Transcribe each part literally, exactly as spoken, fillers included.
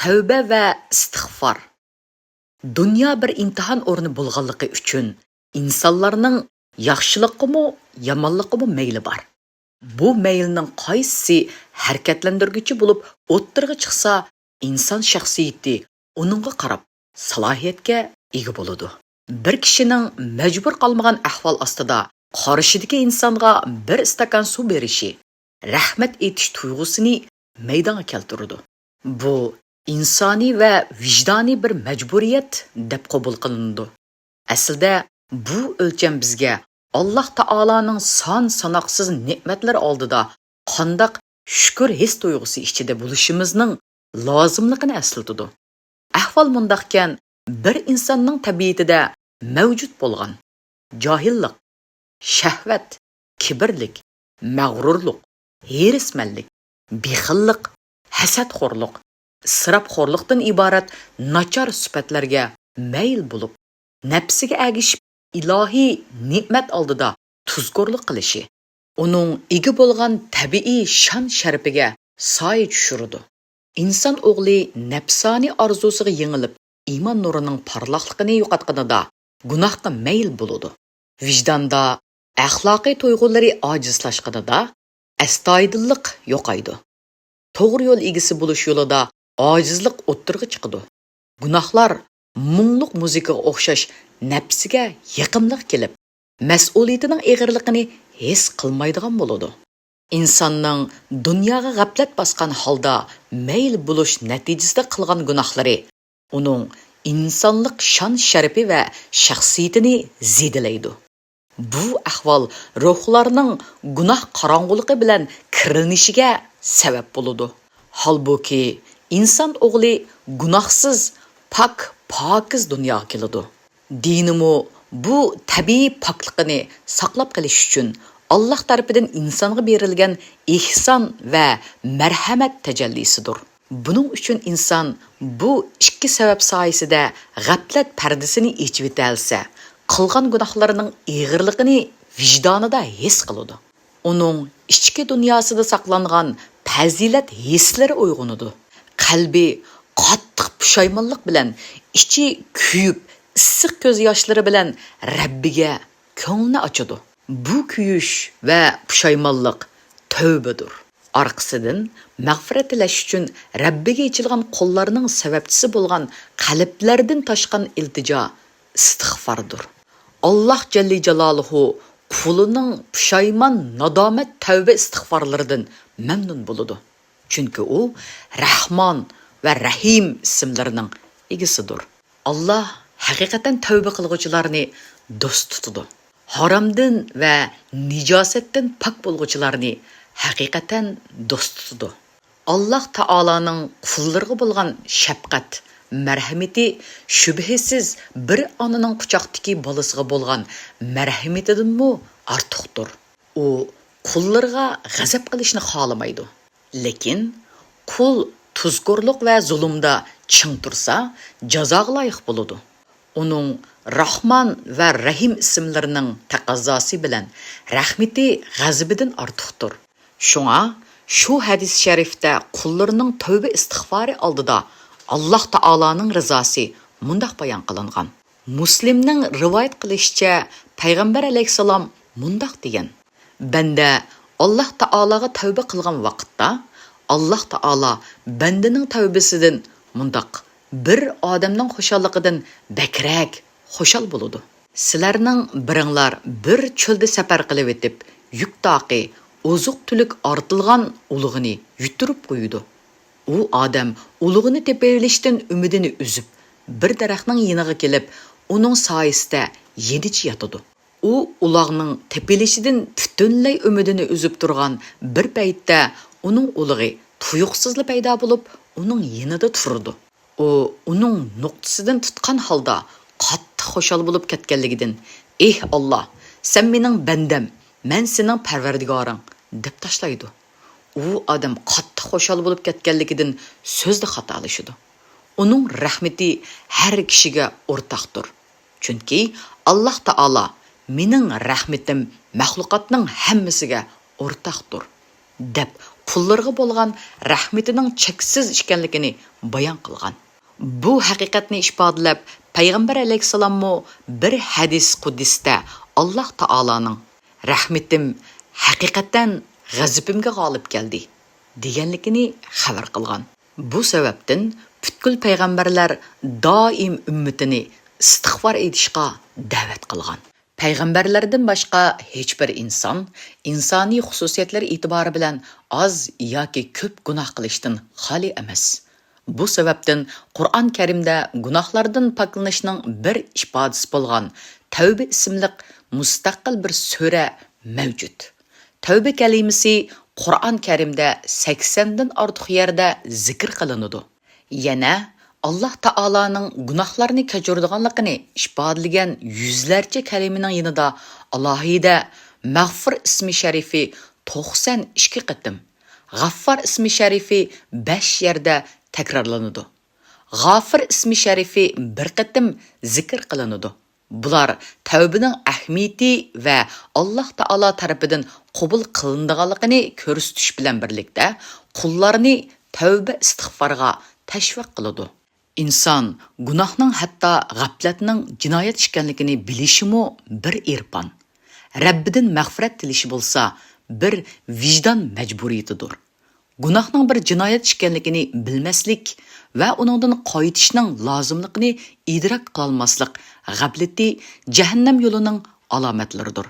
تەۋبە ۋە ئىستىغفار. دۇنيا بىر ئىمتىھان ئورنى بولغانلىقى ئۈچۈن، ئىنسانلارنىڭ ياخشىلىققىمۇ، يامانلىققىمۇ مەيلى بار. بۇ مەيلىنىڭ قايسىسى ھەرىكەتلەندۈرگۈچى بولۇپ ئوتتۇرىغا چىقسا، ئىنسان شەخسىيىتى ئۇنىڭغا قاراپ سالاھىيەتكە ئىگە بولىدۇ. بىر كىشىنىڭ مەجبۇر قالمىغان ئەھۋال ئاستىدا قارشىدىكى ئىنسانغا بىر ئىستاكان سۇ بېرىشى رەھمەت ئېيتىش تۇيغۇسىنى مەيدانغا كەلتۈرىدۇ. بۇ ئىنسانىي ۋە ۋىجدانىي بىر مەجبۇرىيەت دەپ قوبۇل قىلىنىدۇ. ئەسلىدە، بۇ ئۆلچەم بىزگە ئاللاھ تائالانىڭ سان ساناقسىز نېمەتلىرى ئالدىدا قانداق شۈكۈر ھېس تۇيغۇسى ئىچىدە بولۇشىمىزنىڭ لازىملىقىنى ئەسلىتىدۇ. ئەھۋال مۇنداقكەن، بىر ئىنساننىڭ تەبىئىتىدە مەۋجۇت بولغان جاھىللىق، شەھۋەت، كىبىرلىك، مەغرۇرلۇق، ھېرىسمەنلىك، بېخىللىق، ھەسەتخورلۇق، ئىسراپخورلۇقتىن ئىبارەت ناچار سۈپەتلەرگە مەيىل بولۇپ، نەپسىگە ئەگىشىپ ئىلاھىي نېمەت ئالدىدا تۇزكورلۇق قىلىشى، ئۇنىڭ ئىگە بولغان تەبىئىي شان-شەرىپىگە سايە چۈشۈرىدۇ. ئىنسان ئوغلى نەپسانىي ئارزۇسىغا يېڭىلىپ، ئىمان نۇرىنىڭ پارلاقلىقىنى يوقاتقىنىدا، گۇناھقا مەيىل بولىدۇ. ۋىجداندا ئەخلاقىي تۇيغۇلىرى ئاجىزلاشقىنىدا، ئەستايىدىللىق يوقايدۇ. توغرا يول ئىگىسى بولۇش يولىدا ئاجىزلىق ئوتتۇرىغا چىقىدۇ. گۇناھلار مۇڭلۇق مۇزىكىغا ئوخشاش نەپسىگە يېقىملىق كېلىپ، مەسئۇلىيىتىنىڭ ئېغىرلىقىنى ھېس قىلمايدىغان بولىدۇ. ئىنساننىڭ دۇنياغا غەپلەت باسقان ھالدا مەيىل بولۇش نەتىجىسىدە قىلغان گۇناھلىرى ئۇنىڭ ئىنسانلىق شان-شەرىپى ۋە شەخسىيىتىنى زېدىلەيدۇ. بۇ ئەھۋال روھلارنىڭ گۇناھ قاراڭغۇلۇقى بىلەن كىرلىنىشىگە سەۋەب بولىدۇ. ھالبۇكى، ئىنسان ئوغلى گۇناھسىز، پاك، پاكىز دۇنياغا كېلىدۇ. دىنىمۇ بۇ تەبىئىي پاكلىقىنى ساقلاپ قېلىش ئۈچۈن، ئاللاھ تەرىپىدىن ئىنسانغا بېرىلگەن ئېھسان ۋە مەرھەمەت تەجەللىسىدۇر. بۇنىڭ ئۈچۈن ئىنسان بۇ ئىككى سەۋەب سايىسىدە غەپلەت پەردىسىنى ئېچىۋېتەلىسە، قىلغان گۇناھلىرىنىڭ ئېغىرلىقىنى ۋىجدانىدا ھېس قىلىدۇ. ئۇنىڭ ئىچكى دۇنياسىدا ساقلانغان پەزىلەت ھېسلىرى ئويغىنىدۇ. قەلبى قاتتىق پۇشايمانلىق بىلەن، ئىچى كۆيۈپ، ئىسسىق كۆز ياشلىرى بىلەن رەببىگە كۆڭلىنى ئاچىدۇ. بۇ كۆيۈش ۋە پۇشايمانلىق تەۋبىدۇر. ئارقىسىدىن مەغپىرەت تىلەش ئۈچۈن رەببىگە ئېچىلغان قوللارنىڭ سەۋەبچىسى بولغان قەلبلەردىن تاشقان ئىلتىجا ئىستىغفاردۇر. ئاللاھ جەللە جالالۇھۇ قۇلىنىڭ پۇشايمان، نادامەت، تەۋبە ئىستىغفارلىرىدىن مەمنۇن بولىدۇ. چۈنكى ئۇ رەھمان ۋە رەھىم ئىسىملىرىنىڭ ئىگىسىدۇر. ئاللاھ ھەقىقەتەن تەۋبە قىلغۇچىلارنى دوست تۇتىدۇ. ھارامدىن ۋە نىجاسەتتىن پاك بولغۇچىلارنى ھەقىقەتەن دوست تۇتىدۇ. ئاللاھ تائالانىڭ قۇللىرىغا بولغان شەپقەت، مەرھىمىتى شۈبھىسىز بىر ئانىنىڭ قۇچاقتىكى بالىسىغا بولغان مەرھىمىتىدىنمۇ ئارتۇقتۇر. ئۇ قۇللىرىغا غەزەپ قىلىشنى خالىمايدۇ. لېكىن قۇل تۇزكورلۇق ۋە زۇلۇمدا چىڭ تۇرسا، جازاغا لايىق بولىدۇ. ئۇنىڭ راھمان ۋە رەھىم ئىسىملىرىنىڭ تەقەززاسى بىلەن رەھمىتى غەزىپىدىن ئارتۇقتۇر. شۇڭا شۇ ھەدىس شەرىفتە قۇللىرىنىڭ تەۋبە ئىستىغفارى ئالدىدا ئاللاھ تائالانىڭ رىزاسى مۇنداق بايان قىلىنغان. مۇسلىمنىڭ رىۋايەت قىلىشىچە، پەيغەمبەر ئەلەيھىسسالام مۇنداق دېگەن: بەندە ئاللاھ تائالاغا تەۋبە قىلغان ۋاقىتتا، ئاللاھ تائالا بەندىنىڭ تەۋبىسىدىن مۇنداق بىر ئادەمنىڭ خۇشاللىقىدىن بەكرەك خۇشال بولىدۇ. سىلەرنىڭ بىرىڭلار بىر چۆلدە سەپەر قىلىۋېتىپ، يۈك تاقى، ئوزۇق-تۈلۈك ئارتىلغان ئۇلىغىنى يۈتتۈرۈپ قويىدۇ. ئۇ ئادەم ئۇلىغىنى تېپىۋېلىشتىن ئۈمىدىنى ئۈزۈپ، بىر دەرەخنىڭ يېنىغا كېلىپ، ئۇنىڭ سايىسىدە يېنىچە ياتىدۇ. ئۇ ئۇلاغنىڭ تېپىلىشىدىن پۈتۈنلەي ئۈمىدىنى ئۈزۈپ تۇرغان بىر پەيتتە، ئۇنىڭ ئۇلىغى تۇيۇقسىزلا پەيدا بولۇپ، ئۇنىڭ يېنىدا تۇرىدۇ. ئۇ ئۇنىڭ نۇقتىسىدىن تۇتقان ھالدا قاتتىق خۇشال بولۇپ كەتكەنلىكىدىن، «ئېھ ئاللا، سەن مېنىڭ بەندەم، مەن سېنىڭ پەرۋەردىگارىڭ» دەپ تاشلايدۇ. ئۇ ئادەم قاتتىق خۇشال بولۇپ كەتكەنلىكىدىن سۆزدە خاتالىشىدۇ. ئۇنىڭ رەھمىتى ھەر كىشىگە ئورتاقتۇر. چۈنكى ئاللاھ تائالا، «مېنىڭ رەھمىتىم مەخلۇقاتنىڭ ھەممىسىگە ئورتاقتۇر» دەپ، قۇللىرىغا بولغان رەھمىتىنىڭ چەكسىز ئىكەنلىكىنى بايان قىلغان. بۇ ھەقىقەتنى ئىپادىلەپ، پەيغەمبەر ئەلەيھىسسالاممۇ بىر ھەدىس قۇدسىدە ئاللاھ تائالانىڭ «رەھمىتىم ھەقىقەتەن غەزىپىمگە غالىب كەلدى» دېگەنلىكىنى خەۋەر قىلغان. بۇ سەۋەبتىن پۈتكۈل پەيغەمبەرلەر دائىم ئۈممىتىنى ئىستىغپار ئېيتىشقا دەۋەت قىلغان. پەيغەمبەرلەردىن باشقا ھېچبىر ئىنسان ئىنسانىي خۇسۇسىيەتلىرى ئېتىبارى بىلەن ئاز ياكى كۆپ گۇناھ قىلىشتىن خالىي ئەمەس. بۇ سەۋەبتىن قۇرئان كەرىمدە گۇناھلاردىن پاكلىنىشنىڭ بىر ئىپادىسى بولغان تەۋبە ئىسىملىق مۇستەقىل بىر سۈرە مەۋجۇت. تەۋبە كەلىمىسى قۇرئان كەرىمدە سەكسەندىن ئارتۇق يەردە زىكىر قىلىنىدۇ. يەنە ئاللاھ تائالانىڭ گۇناھلارنى كەچۈرىدىغانلىقىنى ئىپادىلىگەن يۈزلەرچە كەلىمىنىڭ يېنىدا ئالاھىدە مەغپۇر ئىسمى شەرىپى توقسان ئىككى قېتىم، غەففار ئىسمى شەرىپى بەش يەردە تەكرارلىنىدۇ. غافىر ئىسمى شەرىپى بىر قېتىم زىكىر قىلىنىدۇ. بۇلار تەۋبىنىڭ ئەھمىيىتى ۋە ئاللاھ تائالا تەرىپىدىن قوبۇل قىلىنىدىغانلىقىنى كۆرسىتىش بىلەن بىرلىكتە، قۇللارنى تەۋبە ئىستىغپارغا تەشۋىق قىلىدۇ. ئىنسان گۇناھنىڭ، ھەتتا غەپلەتنىڭ جىنايەت ئىكەنلىكىنى بىلىشىمۇ بىر ئېرپان. رەببىدىن مەغپىرەت تىلىشى بولسا بىر ۋىجدان مەجبۇرىيىتىدۇر. گۇناھنىڭ بىر جىنايەت ئىكەنلىكىنى بىلمەسلىك ۋە ئۇنىڭدىن قايتىشنىڭ لازىملىقىنى ئىدراك قىلالماسلىق غەپلىتى جەھەننەم يولىنىڭ ئالامەتلىرىدۇر.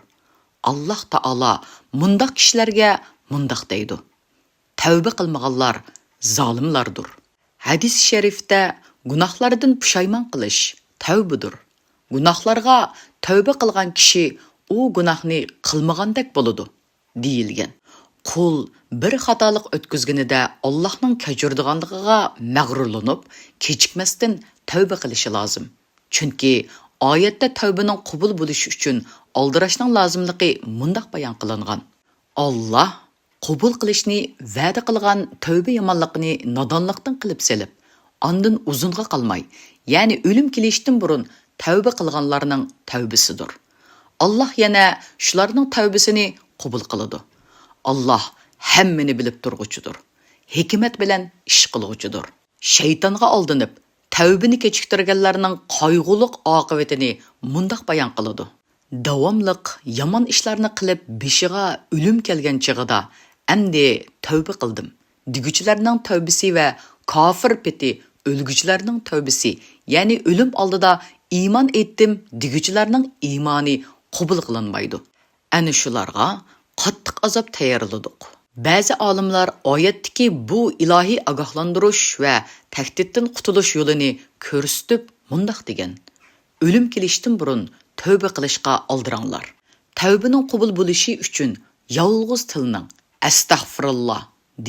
ئاللاھ تائالا مۇنداق كىشىلەرگە مۇنداق دەيدۇ: «تەۋبە قىلمىغانلار زالىملاردۇر.» ھەدىس شەرىفتە گۇناھلاردىن پۇشايمان قىلىش تەۋبىدۇر. گۇناھلارغا تەۋبە قىلغان كىشى ئۇ گۇناھنى قىلمىغاندەك بولىدۇ، دېيىلگەن. قۇل بىر خاتالىق ئۆتكۈزگىنىدە ئاللاھنىڭ كەچۈرىدىغانلىقىغا مەغرۇرلىنىپ، كېچىكمەستىن تەۋبە قىلىشى لازىم. چۈنكى ئايەتتە تەۋبىنىڭ قوبۇل بولۇشى ئۈچۈن ئالدىراشنىڭ لازىملىقى مۇنداق بايان قىلىنغان: «ئاللاھ قوبۇل قىلىشنى ۋەدە قىلغان تەۋبە يامانلىقىنى نادانلىقتىن قىلىپ سېلىپ، ئاندىن ئۇزۇنغا قالماي، يەنى ئۆلۈم كېلىشتىن بۇرۇن تەۋبە قىلغانلارنىڭ تەۋبىسىدۇر. ئاللاھ يەنە شۇلارنىڭ تەۋبىسىنى قوبۇل قىلىدۇ. ئاللاھ ھەممىنى بىلىپ تۇرغۇچىدۇر، ھېكمەت بىلەن ئىش قىلغۇچىدۇر.» شەيتانغا ئالدىنىپ، تەۋبىنى كېچىكتۈرگەنلەرنىڭ قايغۇلۇق ئاقىۋىتىنى مۇنداق بايان قىلىدۇ: «داۋاملىق يامان ئىشلارنى قىلىپ، بېشىغا ئۆلۈم كەلگەن چېغىدا، ئەمدى تەۋبە قىلدىم، دېگۈچىلەرنىڭ تەۋبىسى ۋە كاپىر پېتى ئۆلگۈچىلەرنىڭ تەۋبىسى، يەنى ئۆلۈم ئالدىدا ئىمان ئېيتتىم، دېگۈچىلەرنىڭ ئىمانى قوبۇل قىلىنمايدۇ. ئەنە شۇلارغا قاتتىق ئازاب تەييارلىدۇق.» بەزى ئالىملار ئايەتتىكى بۇ ئىلاھىي ئاگاھلاندۇرۇش ۋە تەھدىتتىن قۇتۇلۇش يولىنى كۆرسىتىپ مۇنداق دېگەن: «ئۆلۈم كېلىشتىن بۇرۇن تەۋبە قىلىشقا ئالدىراڭلار. تەۋبىنىڭ قوبۇل بولۇشى ئۈچۈن يالغۇز تىلنىڭ ئەستەغپىرۇللا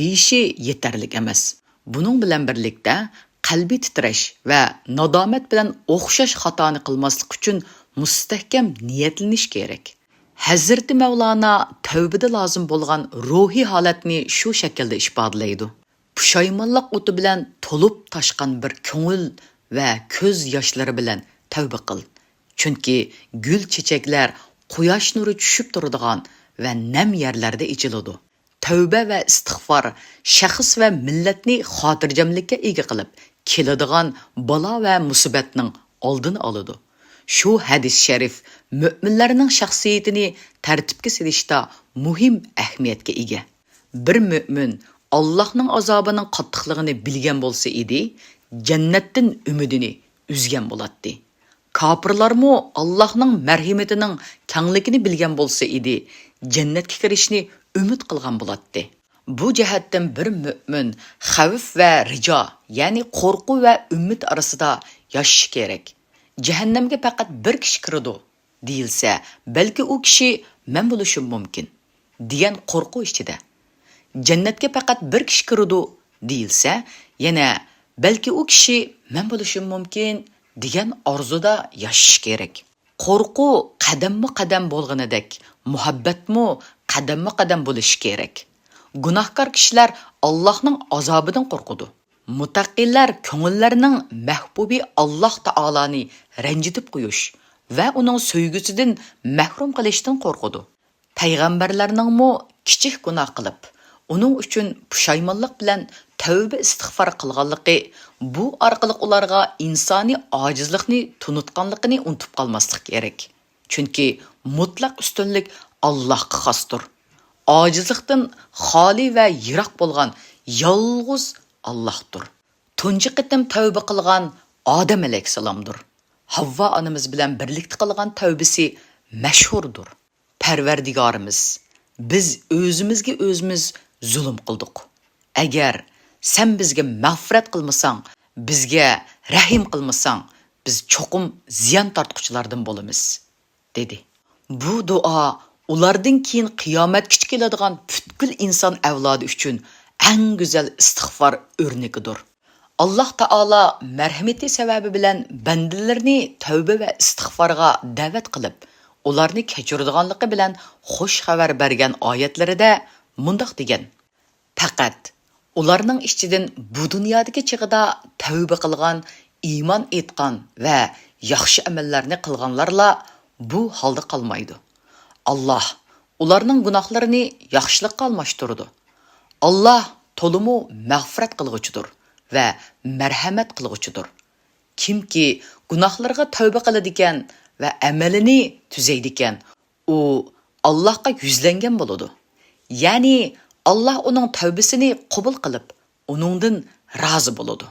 دېيىشى يېتەرلىك ئەمەس. بۇنىڭ بىلەن بىرلىكتە، قەلبىي تىترەش ۋە نادامەت بىلەن ئوخشاش خاتانى قىلماسلىق ئۈچۈن مۇستەھكەم نىيەتلىنىش كېرەك.» ھەزرىتى مەۋلانا تەۋبىدە لازىم بولغان روھىي ھالەتنى شۇ شەكىلدە ئىپادىلەيدۇ: «پۇشايمانلىق ئوتى بىلەن تولۇپ تاشقان بىر كۆڭۈل ۋە كۆز ياشلىرى بىلەن تەۋبە قىل. چۈنكى گۈل چېچەكلەر قۇياش نۇرى چۈشۈپ تۇرىدىغان ۋە نەم يەرلەردە ئېچىلىدۇ.» تەۋبە ۋە ئىستىغپار شەخس ۋە مىللەتنى خاتىرجەملىككە ئىگە قىلىپ، كېلىدىغان بالا ۋە مۇسىبەتنىڭ ئالدىنى ئالىدۇ. شۇ ھەدىس شەرىف مۆمىنلەرنىڭ شەخسىيىتىنى تەرتىپكە سېلىشتا مۇھىم ئەھمىيەتكە ئىگە. بىر مۆمىن ئاللاھنىڭ ئازابىنىڭ قاتتىقلىقىنى بىلگەن بولسا ئىدى، جەننەتتىن ئۈمىدىنى ئۈزگەن بولاتتى. كاپىرلارمۇ ئاللاھنىڭ مەرھىمىتىنىڭ كەڭلىكىنى بىلگەن بولسا ئىدى، جەننەتكە كىرىشنى ئۈمىد قىلغان بولاتتى. بۇ جەھەتتىن بىر مۆمىن خەۋپ ۋە رىجا، يەنى قورقۇ ۋە ئۈمىد ئارىسىدا ياشىشى كېرەك. «جەھەننەمگە پەقەت بىر كىشى كىرىدۇ» دېيىلسە، بەلكى ئۇ كىشى مەن بولۇشۇم مۇمكىن، دېگەن قورقۇ ئىچىدە. «جەننەتكە پەقەت بىر كىشى كىرىدۇ» دېيىلسە، يەنە بەلكى ئۇ كىشى مەن بولۇشۇم مۇمكىن، دېگەن ئارزۇدا ياشىشى كېرەك. قورقۇ قەدەممۇ قەدەم بولغىنىدەك، مۇھەببەتمۇ قەدەممۇ قەدەم بولۇشى كېرەك. گۇناھكار كىشىلەر ئاللاھنىڭ ئازابىدىن قورقىدۇ. مۇتەققىلەر كۆڭۈللەرنىڭ مەھبۇبى ئاللاھ تائالانى رەنجىتىپ قويۇش ۋە ئۇنىڭ سۆيگۈسىدىن مەھرۇم قىلىشتىن قورقىدۇ. پەيغەمبەرلەرنىڭمۇ كىچىك گۇناھ قىلىپ، ئۇنىڭ ئۈچۈن پۇشايمانلىق بىلەن تەۋبە ئىستىغپار قىلغانلىقى، بۇ ئارقىلىق ئۇلارغا ئىنسانىي ئاجىزلىقنى تونۇتقانلىقىنى ئۇنتۇپ قالماسلىق كېرەك. چۈنكى مۇتلەق ئۈستۈنلۈك ئاللاھقا خاستۇر. ئاجىزلىقتىن خالىي ۋە يىراق بولغان يالغۇز ئاللاھتۇر. تۇنجى قېتىم تەۋبە قىلغان ئادەم ئەلەيھىسسالامدۇر. ھاۋۋا ئانىمىز بىلەن بىرلىكتە قىلغان تەۋبىسى مەشھۇردۇر. پەرۋەردىگارىمىز، بىز ئۆزىمىزگە ئۆزىمىز زۇلۇم قىلدۇق. ئەگەر سەن بىزگە مەغپىرەت قىلمىساڭ، بىزگە رەھىم قىلمىساڭ، بىز چوقۇم زىيان تارتقۇچىلاردىن بولىمىز، دېدى. بۇ دۇئا ئۇلاردىن كېيىن قىيامەتكىچە كېلىدىغان پۈتكۈل ئىنسان ئەۋلادى ئۈچۈن ئەڭ گۈزەل ئىستىغپار ئۆرنىكىدۇر. ئاللاھ تائالا مەرھىمىتى سەۋەبى بىلەن بەندىلىرىنى تەۋبە ۋە ئىستىغفارغا دەۋەت قىلىپ، ئۇلارنى كەچۈرىدىغانلىقى بىلەن خۇش خەۋەر بەرگەن ئايەتلىرىدە مۇنداق دېگەن: پەقەت ئۇلارنىڭ ئىچىدىن بۇ دۇنيادىكى چېغىدا تەۋبە قىلغان، ئىمان ئېيتقان ۋە ياخشى ئەمەللەرنى قىلغانلارلا بۇ ھالدا قالمايدۇ. ئاللاھ ئۇلارنىڭ گۇناھلىرىنى ياخشىلىققا ئالماشتۇرىدۇ. ئاللاھ تولىمۇ مەغپىرەت قىلغۇچىدۇر ۋە مەرھەمەت قىلغۇچىدۇر. كىمكى گۇناھلىرىغا تەۋبە قىلىدىكەن ۋە ئەمەلىنى تۈزەيدىكەن، ئۇ ئاللاھقا يۈزلەنگەن بولىدۇ. يەنى ئاللاھ ئۇنىڭ تەۋبىسىنى قوبۇل قىلىپ، ئۇنىڭدىن رازى بولىدۇ.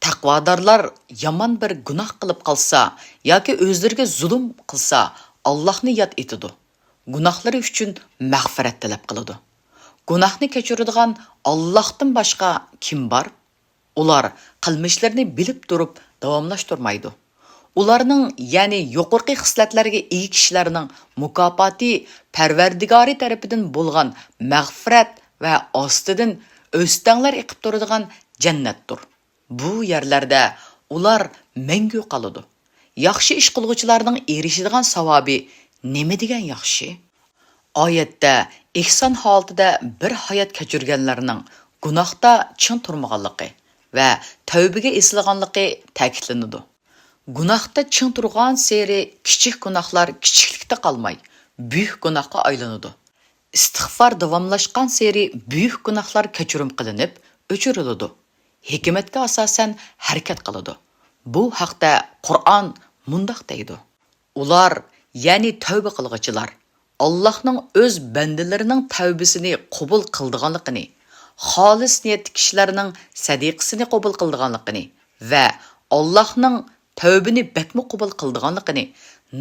تەقۋادارلار يامان بىر گۇناھ قىلىپ قالسا ياكى ئۆزلىرىگە زۇلۇم قىلسا، ئاللاھنى ياد ئېتىدۇ. گۇناھلىرى ئۈچۈن مەغپىرەت تەلەپ قىلىدۇ. گۇناھنى كەچۈرىدىغان ئاللاھتىن باشقا كىم بار؟ ئۇلار قىلمىشلىرىنى بىلىپ تۇرۇپ داۋاملاشتۇرمايدۇ. ئۇلارنىڭ، يەنى يۇقىرىقى خىسلەتلەرگە ئىگە كىشىلەرنىڭ مۇكاپاتى پەرۋەردىگارى تەرىپىدىن بولغان مەغپىرەت ۋە ئاستىدىن ئۆستەڭلەر ئېقىپ تۇرىدىغان جەننەتتۇر. بۇ يەرلەردە ئۇلار مەڭگۈ قالىدۇ. ياخشى ئىش قىلغۇچىلارنىڭ ئېرىشىدىغان ساۋابى نېمە دېگەن ياخشى! ئايەتتە ئېھسان ھالىتىدە بىر ھايات كەچۈرگەنلەرنىڭ گۇناھتا چىڭ تۇرمىغانلىقى ۋە تەۋبىگە ئېسىلغانلىقى تەكىتلىنىدۇ. گۇناھتا چىڭ تۇرغانسېرى كىچىك گۇناھلار كىچىكلىكتە قالماي، بۈيۈك گۇناھقا ئايلىنىدۇ. ئىستىغپار داۋاملاشقانسېرى بۈيۈك گۇناھلار كەچۈرۈم قىلىنىپ، ئۆچۈرۈلىدۇ. ھېكمەتكە ئاساسەن ھەرىكەت قىلىدۇ. بۇ ھەقتە قۇرئان مۇنداق دەيدۇ: ئۇلار، يەنى تەۋبە قىلغۇچىلار، ئاللاھنىڭ ئۆز بەندىلىرىنىڭ تەۋبىسىنى قوبۇل قىلىدىغانلىقىنى، خالىس نىيەتتىكى كىشىلەرنىڭ سەدىقىسىنى قوبۇل قىلىدىغانلىقىنى ۋە ئاللاھنىڭ تەۋبىنى بەكمۇ قوبۇل قىلىدىغانلىقىنى،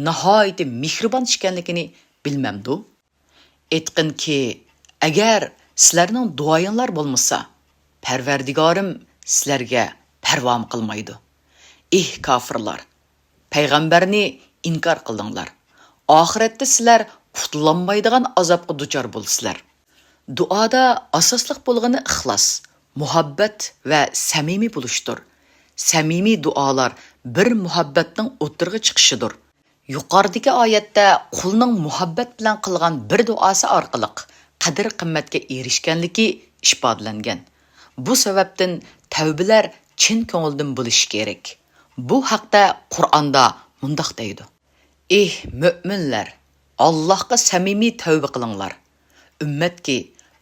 ناھايىتى مېھرىبان ئىكەنلىكىنى بىلمەمدۇ؟ ئېيتقىنكى، ئەگەر سىلەرنىڭ دۇئايىڭلار بولمىسا، پەرۋەردىگارىم سىلەرگە پەرۋامۇ قىلمايدۇ. ئېھ كاپىرلار! پەيغەمبەرنى ئىنكار قىلدىڭلار. ئاخىرەتتە سىلەر قۇتۇلالمايدىغان ئازابقا دۇچار بولىسىلەر. دۇئادا ئاساسلىق بولغىنى ئىخلاس، مۇھەببەت ۋە سەمىمىي بولۇشتۇر. سەمىمىي دۇئالار بىر مۇھەببەتنىڭ ئوتتۇرىغا چىقىشىدۇر. يۇقىرىدىكى ئايەتتە قۇلنىڭ مۇھەببەت بىلەن قىلغان بىر دۇئاسى ئارقىلىق قەدىر-قىممەتكە ئېرىشكەنلىكى ئىپادىلەنگەن. بۇ سەۋەبتىن تەۋبىلەر چىن كۆڭۈلدىن بولۇشى كېرەك. بۇ ھەقتە قۇرئاندا مۇنداق دەيدۇ: ئېھ مۆمىنلەر! ئاللاھقا سەمىمىي تەۋبە قىلىڭلار. ئۈممەتكى،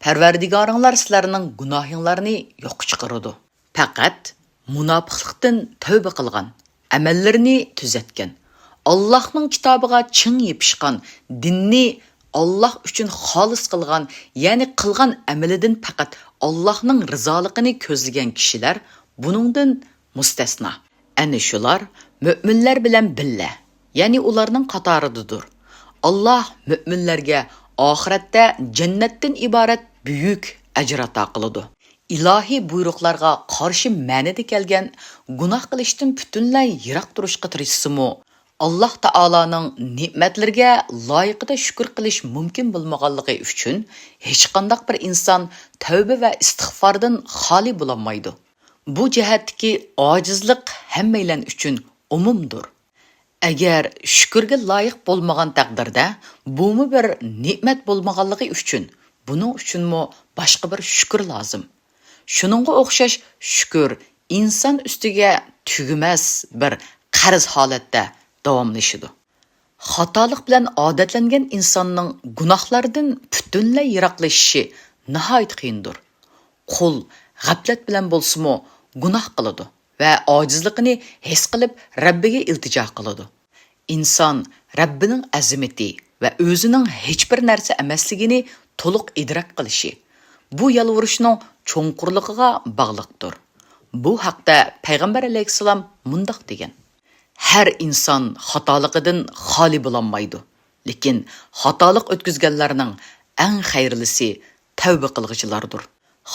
پەرۋەردىگارىڭلار سىلەرنىڭ گۇناھىڭلارنى يوققا چىقىرىدۇ. پەقەت مۇناپىقلىقتىن تەۋبە قىلغان، ئەمەللىرىنى تۈزەتكەن، ئاللاھنىڭ كىتابىغا چىڭ يېپىشقان، دىننى ئاللاھ ئۈچۈن خالىس قىلغان، يەنى قىلغان ئەمىلىدىن پەقەت ئاللاھنىڭ رىزالىقىنى كۆزلىگەن كىشىلەر بۇنىڭدىن مۇستەسنا. ئەنە شۇلار مۆمىنلەر بىلەن بىللە، يەنى ئۇلارنىڭ قاتارىدىدۇر. ئاللاھ مۆمىنلەرگە ئاخىرەتتە جەننەتتىن ئىبارەت بۈيۈك ئەجىر ئاتا قىلىدۇ. ئىلاھىي بۇيرۇقلارغا قارشى مەنىدە كەلگەن گۇناھ قىلىشتىن پۈتۈنلەي يىراق تۇرۇشقا تىرىشسىمۇ، ئاللاھ تائالانىڭ نېمەتلىرىگە لايىقىدا شۈكۈر قىلىش مۇمكىن بولمىغانلىقى ئۈچۈن، ھېچقانداق بىر ئىنسان تەۋبە ۋە ئىستىغفاردىن خالىي بولالمايدۇ. بۇ جەھەتتىكى ئاجىزلىق ھەممەيلەن ئۈچۈن ئومۇمدۇر. ئەگەر شۈكۈرگە لايىق بولمىغان تەقدىردە، بۇمۇ بىر نېمەت بولمىغانلىقى ئۈچۈن، بۇنىڭ ئۈچۈنمۇ باشقا بىر شۈكۈر لازىم. شۇنىڭغا ئوخشاش شۈكۈر ئىنسان ئۈستىگە تۈگىمەس بىر قەرز ھالەتتە داۋاملىشىدۇ. خاتالىق بىلەن ئادەتلەنگەن ئىنساننىڭ گۇناھلاردىن پۈتۈنلەي يىراقلىشىشى ناھايىتى قىيىندۇر. قۇل غەپلەت بىلەن بولسىمۇ گۇناھ قىلىدۇ ۋە ئاجىزلىقىنى ھېس قىلىپ رەببىگە ئىلتىجا قىلىدۇ. ئىنسان رەببىنىڭ ئەزىمىتى ۋە ئۆزىنىڭ ھېچبىر نەرسە ئەمەسلىكىنى تولۇق ئىدراك قىلىشى بۇ يالۋۇرۇشنىڭ چوڭقۇرلۇقىغا باغلىقتۇر. بۇ ھەقتە پەيغەمبەر ئەلەيھىسسالام مۇنداق دېگەن: «ھەر ئىنسان خاتالىقىدىن خالىي بولالمايدۇ، لېكىن خاتالىق ئۆتكۈزگەنلەرنىڭ ئەڭ خەيرلىسى تەۋبە قىلغۇچىلاردۇر.»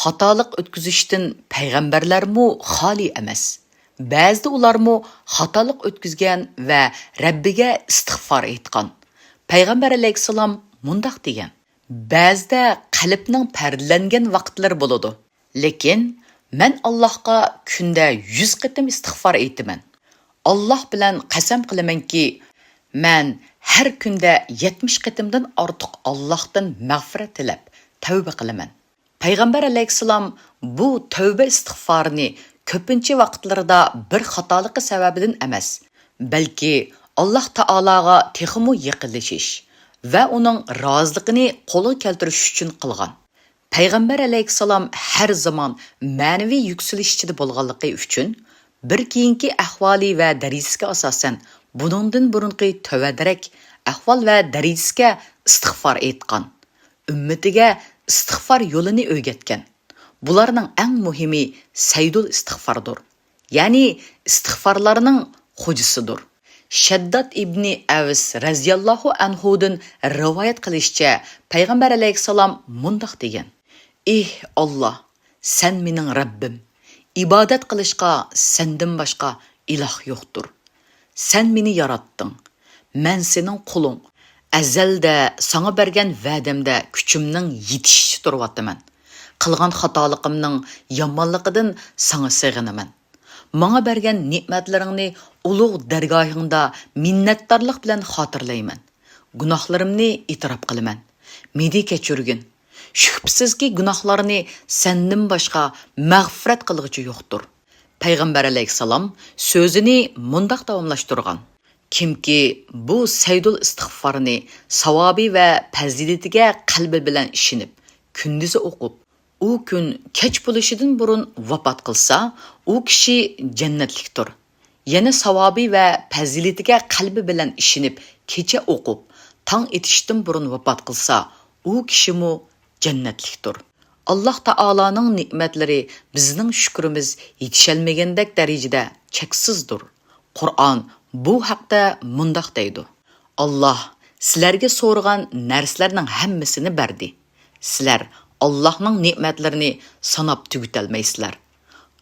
خاتالىق ئۆتكۈزۈشتىن پەيغەمبەرلەرمۇ خالىي ئەمەس. بەزىدە ئۇلارمۇ خاتالىق ئۆتكۈزگەن ۋە رەببىگە ئىستىغفار ئېيتقان. پەيغەمبەر ئەلەيھىسسالام مۇنداق دېگەن: «بەزىدە قەلبنىڭ پەردىلەنگەن ۋاقىتلىرى بولىدۇ. لېكىن مەن ئاللاھقا كۈندە يۈز قېتىم ئىستىغفار ئېيتىمەن. ئاللاھ بىلەن قەسەم قىلىمەنكى، مەن ھەر كۈندە يەتمىش قېتىمدىن ئارتۇق ئاللاھتىن مەغپىرەت تىلەپ، تەۋبە قىلىمەن.» پەيغەمبەر ئەلەيھىسسالام بۇ تەۋبە ئىستىغفارىنى كۆپىنچە ۋاقىتلىرىدا بىر خاتالىقى سەۋەبىدىن ئەمەس، بەلكى ئاللاھ تائالاغا تېخىمۇ يېقىنلىشىش ۋە ئۇنىڭ رازىلىقىنى قولغا كەلتۈرۈش ئۈچۈن قىلغان. پەيغەمبەر ئەلەيھىسسالام ھەر زامان مەنىۋى يۈكسىلىش ئىچىدە بولغانلىقى ئۈچۈن، بىر كېيىنكى ئەھۋالى ۋە دەرىجىسىگە ئاساسەن، بۇنىڭدىن بۇرۇنقى تۆۋەنرەك ئەھۋال ۋە دەرىجىسىگە ئىستىغفار ئېيتقان. ئۈممىتىگە ئىستىغفار يولىنى ئۆگەتكەن. بۇلارنىڭ ئەڭ مۇھىمى سەيدۇل ئىستىغفاردۇر، يەنى ئىستىغفارلارنىڭ خوجىسىدۇر. شەدداد ئىبنى ئەۋس رەزىياللاھۇ ئەنھۇدىن رىۋايەت قىلىشىچە، پەيغەمبەر ئەلەيھىسسالام مۇنداق دېگەن: «ئېھ ئاللاھ، سەن مېنىڭ رەببىم، ئىبادەت قىلىشقا سەندىن باشقا ئىلاھ يوقتۇر. سەن مېنى ياراتتىڭ، مەن سېنىڭ قۇلۇڭ. ئەزەلدە ساڭا بەرگەن ۋەدەمدە كۈچۈمنىڭ يېتىشىچە تۇرۇۋاتىمەن. قىلغان خاتالىقىمنىڭ يامانلىقىدىن ساڭا سېغىنىمەن. ماڭا بەرگەن نېمەتلىرىڭنى ئۇلۇغ دەرگاھىڭدا مىننەتدارلىق بىلەن خاتىرىلەيمەن. گۇناھلىرىمنى ئېتىراپ قىلىمەن. مېنى كەچۈرگىن. شۈبھىسىزكى، گۇناھلارنى سەندىن باشقا مەغپىرەت قىلغۇچى يوقتۇر.» پەيغەمبەر ئەلەيھىسسالام سۆزىنى مۇنداق داۋاملاشتۇرغان: «كىمكى بۇ سەيدۇل ئىستىغفارنى ساۋابى ۋە پەزىلىتىگە قەلبى بىلەن ئىشىنىپ، كۈندۈزى ئوقۇپ، ئۇ كۈن كەچ بولۇشىدىن بۇرۇن ۋاپات قىلسا، ئۇ كىشى جەننەتلىكتۇر. يەنە ساۋابى ۋە پەزىلىتىگە قەلبى بىلەن ئىشىنىپ، كېچە ئوقۇپ، تاڭ ئېتىشتىن بۇرۇن ۋاپات قىلسا، ئۇ كىشىمۇ جەننەتلىكتۇر.» ئاللاھ تائالانىڭ نېمەتلىرى بىزنىڭ شۈكرىمىز يېتىشەلمىگەندەك دەرىجىدە چەكسىزدۇر. قۇرئان بۇ ھەقتە مۇنداق دەيدۇ: «ئاللاھ سىلەرگە سورىغان نەرسىلەرنىڭ ھەممىسىنى بەردى. سىلەر ئاللاھنىڭ نېمەتلىرىنى ساناپ تۈگىتەلمەيسىلەر.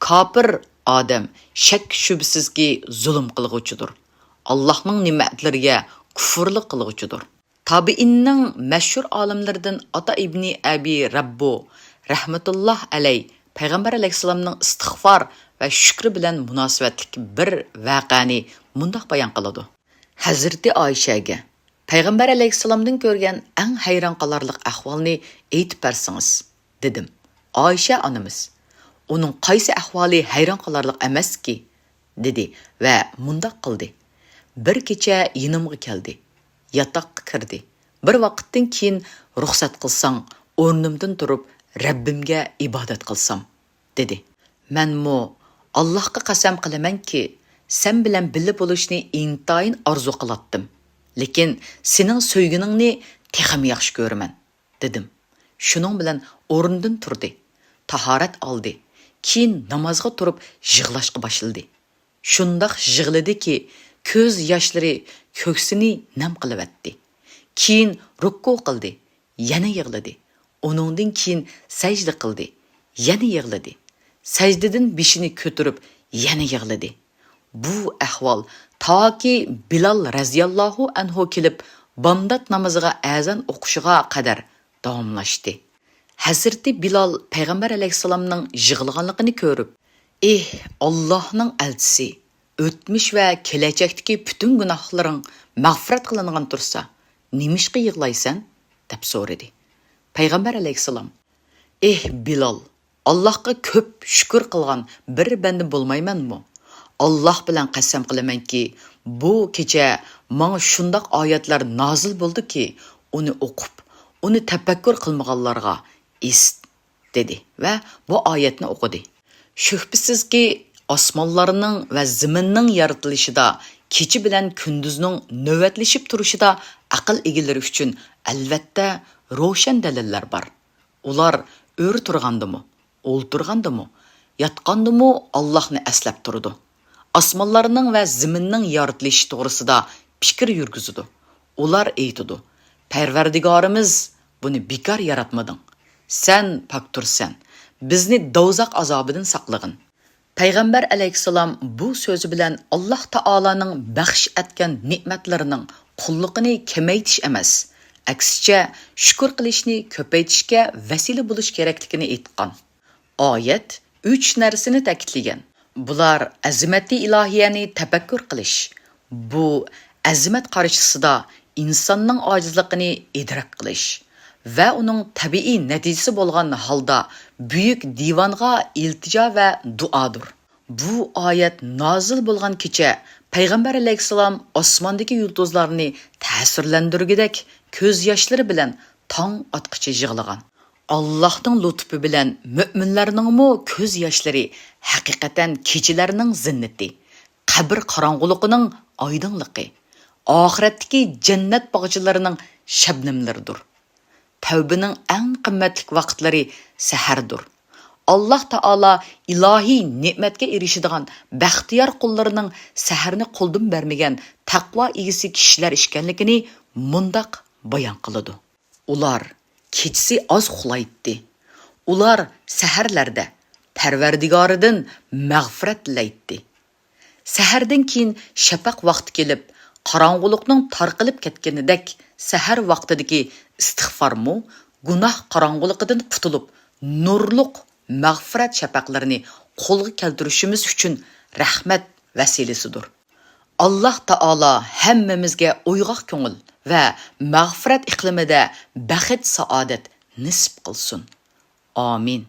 كاپىر ئادەم شەك-شۈبھىسىزكى زۇلۇم قىلغۇچىدۇر. ئاللاھنىڭ نېمەتلىرىگە كۇفۇرلۇق قىلغۇچىدۇر.» تابىئىننىڭ مەشھۇر ئالىملىرىدىن ئاتا ئىبنى ئەبى رەببۇ رەھمەتۇللاھ ئەلەي پەيغەمبەر ئەلەيھىسسالامنىڭ ئىستىغفار ۋە شۈكرى بىلەن مۇناسىۋەتلىك بىر ۋەقەنى مۇنداق بايان قىلىدۇ: «ھەزرىتى ئائىشەگە پەيغەمبەر ئەلەيھىسسالامدىن كۆرگەن ئەڭ ھەيران قالارلىق ئەھۋالنى ئېيتىپ بەرسىڭىز» دېدىم. ئائىشە ئانىمىز: «ئۇنىڭ قايسى ئەھۋالى ھەيران قالارلىق ئەمەسكى؟» دېدى ۋە مۇنداق قىلدى: «بىر كېچە يېنىمغا كەلدى، ياتاققا كىردى. بىر ۋاقىتتىن كېيىن، رۇخسەت قىلساڭ، ئورنۇمدىن تۇرۇپ، رەببىمگە ئىبادەت قىلسام» دېدى. مەنمۇ، «ئاللاھقا قەسەم قىلىمەنكى، سەن بىلەن بىللە بولۇشنى ئىنتايىن ئارزۇ قىلاتتىم، لېكىن سېنىڭ سۆيگىنىڭنى تېخىمۇ ياخشى كۆرىمەن» دېدىم. شۇنىڭ بىلەن ئورنىدىن تۇردى، تاھارەت ئالدى، كېيىن نامازغا تۇرۇپ يىغلاشقا باشلىدى. شۇنداق يىغلىدىكى، كۆز ياشلىرى كۆكسىنى نەم قىلىۋەتتى. كېيىن رۇكۇ قىلدى، يەنە يىغلىدى. ئۇنىڭدىن كېيىن سەجدە قىلدى، يەنە يىغلىدى. سەجدىدىن بېشىنى كۆتۈرۈپ، يەنە يىغلىدى. بۇ ئەھۋال تاكى بىلال رەزىياللاھۇ ئەنھۇ كېلىپ، بامدات نامىزىغا ئەزان ئوقۇشىغا قەدەر داۋاملاشتى. ھەزرىتى بىلال پەيغەمبەر ئەلەيھىسسالامنىڭ يىغلىغانلىقىنى كۆرۈپ، «ئېھ، ئاللاھنىڭ ئەلچىسى، ئۆتمۈش ۋە كېلەچەكتىكى پۈتۈن گۇناھلىرىڭ مەغپىرەت قىلىنغان تۇرسا، نېمىشقا يىغلايسەن؟» دەپ سورىدى. پەيغەمبەر ئەلەيھىسسالام، «ئېھ، بىلال، ئاللاھقا كۆپ شۈكۈر قىلغان بىر بەندە بولمايمەنمۇ؟ ئاللاھ بىلەن قەسەم قىلىمەنكى، بۇ كېچە ماڭا شۇنداق ئايەتلەر نازىل بولدىكى، ئۇنى ئوقۇپ، ئۇنى تەپەككۇر قىلمىغانلارغا ئىست، دېدى ۋە بۇ ئايەتنى ئوقۇدى. شۈبھىسىزكى، ئاسمانلارنىڭ ۋە زېمىننىڭ يارىتىلىشىدا، كېچە بىلەن كۈندۈزنىڭ نۆۋەتلىشىپ تۇرۇشىدا ئەقىل ئىگىلىرى ئۈچۈن ئەلۋەتتە روشەن دەلىللەر بار. ئۇلار ئۆرە تۇرغاندىمۇ، ئولتۇرغاندىمۇ، ياتقاندىمۇ ئاللاھنى ئەسلەپ تۇرىدۇ. ئاسمانلارنىڭ ۋە زېمىننىڭ يارىتىلىشى توغرىسىدا پىكىر يۈرگۈزىدۇ. ئۇلار ئېيتىدۇ، پەرۋەردىگارىمىز، بۇنى بىكار ياراتمىدىڭ. سەن پاكتۇرسەن. بىزنى دوزاخ ئازابىدىن ساقلىغىن. پەيغەمبەر ئەلەيھىسسالام بۇ سۆزى بىلەن ئاللاھ تائالانىڭ بەخش ئەتكەن نېمەتلىرىنىڭ قۇللۇقىنى كېمەيتىش ئەمەس، ئەكسىچە، شۈكۈر قىلىشنى كۆپەيتىشكە ۋەسىلە بولۇش كېرەكلىكىنى ئېيتقان. ئايەت ئۈچ نەرسىنى تەكىتلىگەن. بۇلار ئەزىمەتى ئىلاھىيەنى تەپەككۇر قىلىش، بۇ ئەزىمەت قارشىسىدا ئىنساننىڭ ئاجىزلىقىنى ئىدراك قىلىش ۋە ئۇنىڭ تەبىئىي نەتىجىسى بولغان ھالدا بۈيۈك دىۋانغا ئىلتىجا ۋە دۇئادۇر. بۇ ئايەت نازىل بولغان كېچە پەيغەمبەر ئەلەيھىسسالام ئاسماندىكى يۇلتۇزلارنى تەسىرلەندۈرگۈدەك كۆز ياشلىرى بىلەن تاڭ ئاتقىچە يىغلىغان. ئاللاھنىڭ لۇتپى بىلەن مۆمىنلەرنىڭمۇ كۆز ياشلىرى ھەقىقەتەن كېچىلەرنىڭ زىننىتى، قەبرە قاراڭغۇلۇقىنىڭ ئايدىڭلىقى، ئاخىرەتتىكى جەننەت باغچىلىرىنىڭ شەبنەملىرىدۇر. تەۋبىنىڭ ئەڭ قىممەتلىك ۋاقىتلىرى سەھەردۇر. ئاللاھ تائالا ئىلاھىي نېمەتكە ئېرىشىدىغان بەختىيار قۇللىرىنىڭ سەھەرنى قولدىن بەرمىگەن تەقۋا ئىگىسى كىشىلەر ئىكەنلىكىنى مۇنداق بايان قىلىدۇ. ئۇلار كېچىسى ئاز ئۇخلايتتى. ئۇلار سەھەرلەردە پەرۋەردىگارىدىن مەغپىرەت تىلەيتتى. سەھەردىن كېيىن شەپەق ۋاقتى كېلىپ، قاراڭغۇلۇقنىڭ تارقىلىپ كەتكىنىدەك سەھەر ۋاقتىدىكى ئىستىغفارمۇ گۇناھ قاراڭغۇلۇقىدىن قۇتۇلۇپ، نۇرلۇق مەغپىرەت شەپەقلىرىنى قولغا كەلتۈرۈشىمىز ئۈچۈن رەھمەت ۋەسىلىسىدۇر. ئاللاھ تائالا ھەممىمىزگە ئويغاق كۆڭۈل ۋە مەغپىرەت ئىقلىمىدە بەخت-سائادەت نېسىپ قىلسۇن. ئامىن.